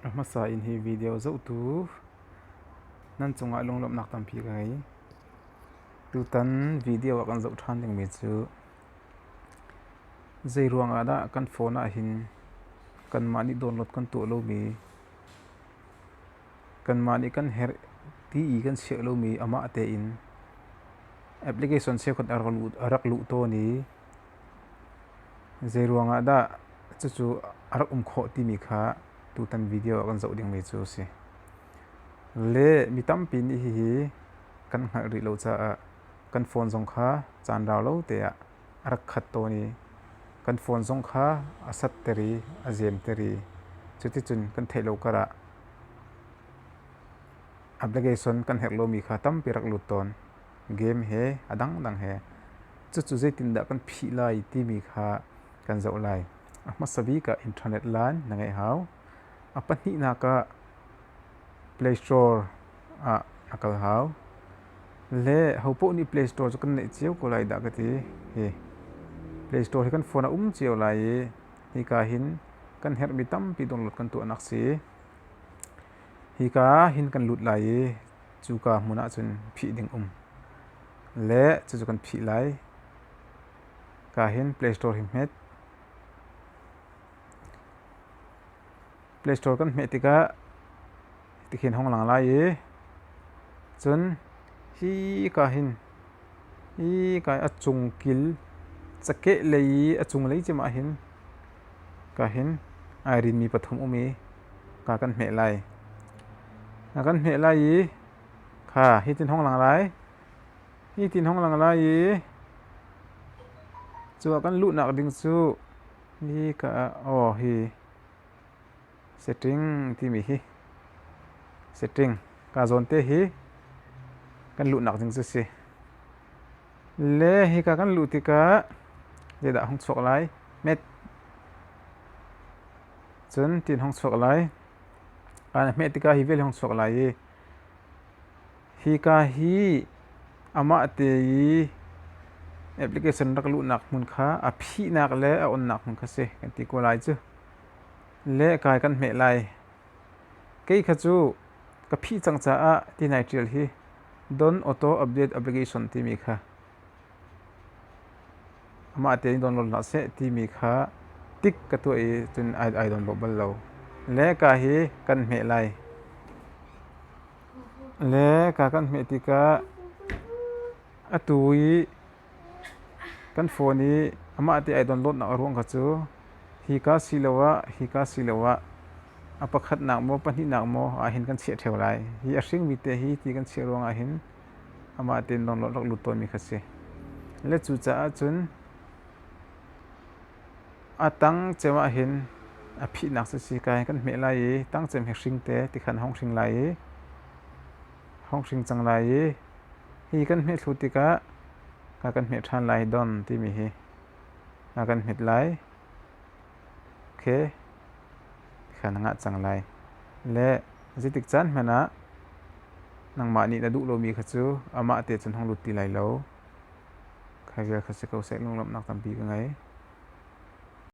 A hmasa in hi video zohtu nan cungah lunglawmhnak tampi ka ngei. Tutan video ah kan zoh ṭhan dingmi cu zei ruangah dah kan phone ahhin kanmah nih download kan tuah lomi, kanmah nih kan herh ti i kan chiah lomi amah tein application cheukhat a rak luh tawn i Zeiruangah dah cucu a rak um khawh timi kha tutan video ah kan zoh dingmi cu a si. Le mi tampi nih hihi kan hngalh rih lo caah kan phone zong kha caan rau lo te ah a rak khat tawn i kan phone zong kha a satter i a zemter i cuticun kan theih lo karah application kan herh lomi kha tampi rak lut tawn. Game he a dangdang he cucu zeitindah kan phih lai timi kha kan zoh lai. A hmasa bik ah internet line na ngeih hau. A pahnihnak ah Play Store ah na kal hau. Le hopoh nih Play Store cu kan neih cio ko lai dah ka ti. Hi Play Store hi kan phone ah um cio lai i hika hin kan herhmi tampi download kan tuahnak si. Hika hin kan lut lai i cuka hmun ah cun phih ding um. Le cucu kan phih lai. Ka hin Play Store hi hmet. Play Store kan hmeh tikah tikhin hong lang lai i cun hi ka hin hi ka a cung kil cakeh lei i a cung lei cem ah hin ka hin ai rinmi pathum um i ka kan hmeh lai. Na kan hmeh lai i kha hitin hong lang lai. Hitin hong lang lai i cu ah kan luhnak ding cu hi ka aw hi setting timi hi setting ka zawn te hi kan luhnak ding cu si. Le hika kan luh tikah zeidah hung chuak lai? Met Cun tin hong chuak lai. An hmeh tikah hi vial hong chuak lai i hika hi amah te i application rak luhnak hmun kha a phihnak le a onnak hmun kha si kan ti ko lai cu. Le kai kan hmeh lai. Kei kha cu ka phih cang caah ti nai ṭial hi don auto update application timi kha Amah tein download hlah seh timi kha tik ka tuah i cun ai download bal lo. Le ka hi kan hmeh lai. Le ka kan hmeh tikah atu i kan phone i amah te ai download nak a ruang kha cu hika siloah hika siloah a pakhatnak maw pahnihnak maw ahhin kan chiah ṭheo lai. Hi a hringmi te hi ti kan chiah ruangah hin amah tein download rak lut tawnmi kha si. Le cucaah cun a tang cem ah hin a phihnak cu si kai kan hmeh lai i tang cem hi hring te tikhan hong hring lai i hong hring cang lai i hi kan hmeh thlu tikah ka kan hmeh ṭhan lai don timi hi a kan hmet lai. Okay. Khan ngah cang lai. Le zeitik caan hmanh ah nangmah nih na duh lomi kha cu amah te cun hong lut ti lai lo. Kha vial kha si ko seh lunglawmhnak tampi ka ngei.